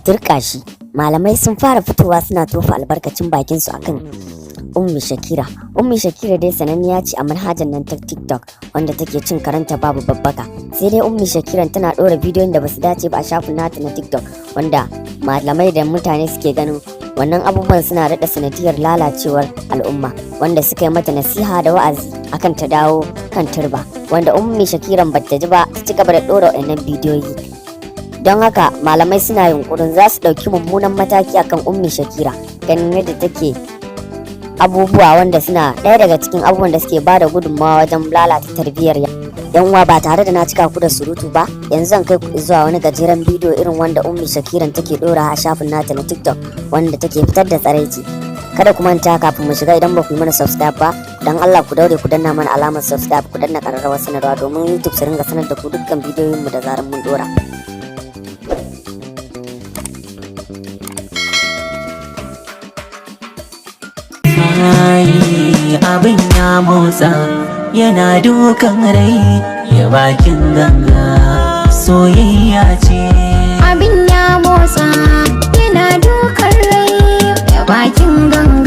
Turƙa shi. Malamai sun fara fitowa suna tofa albarkacin bakinsu akan Ummi Shakira. Ummi Shakira dai sananniya ce a manhajar nan ta TikTok, wanda take cin karanta babu babbaka. Sai dai Ummi Shakira tana ɗora bidiyon da basu dace ba a shafin nata na TikTok, wanda malamai da mutane suke ganin wannan abubuwan suna daɗa sanadiyar lalacewar al'umma, wanda suka yi mata nasiha da wa'azi akan ta dawo kan turba, wanda Ummi Shakiran bata ji ba, ta ci gaba da ɗora waɗannan bidiyoyi. Don haka malamai suna yunkurin za su ɗauki mummunan mataki akan Ummi Shakira, ganin yadda take abubuwa wanda suna ɗaya daga cikin abubuwan da suke ba da gudunmawa wajen lalata tarbiyyar yan uwa. Ba tare da na cika ku da surutu ba, yanzu zan kai ku zuwa wani gajeren bidiyo irin wanda Ummi Shakiran take dora a shafin nata na TikTok, wanda take fitar da tsaraici. Kada ku manta, kafin mu shiga, idan ba ku yi mana subscribe ba, dan Allah ku daure ku danna mana alamar subscribe, ku danna kararrawar sanarwa, domin YouTube su ringa sanar da ku dukkan bidiyoyin mu da zarar mun dora. Ai, abin ya motsa, yana dukan rai ya bakin ganga, soyayya ce. Abin ya motsa, yana dukan rai ya bakin ganga.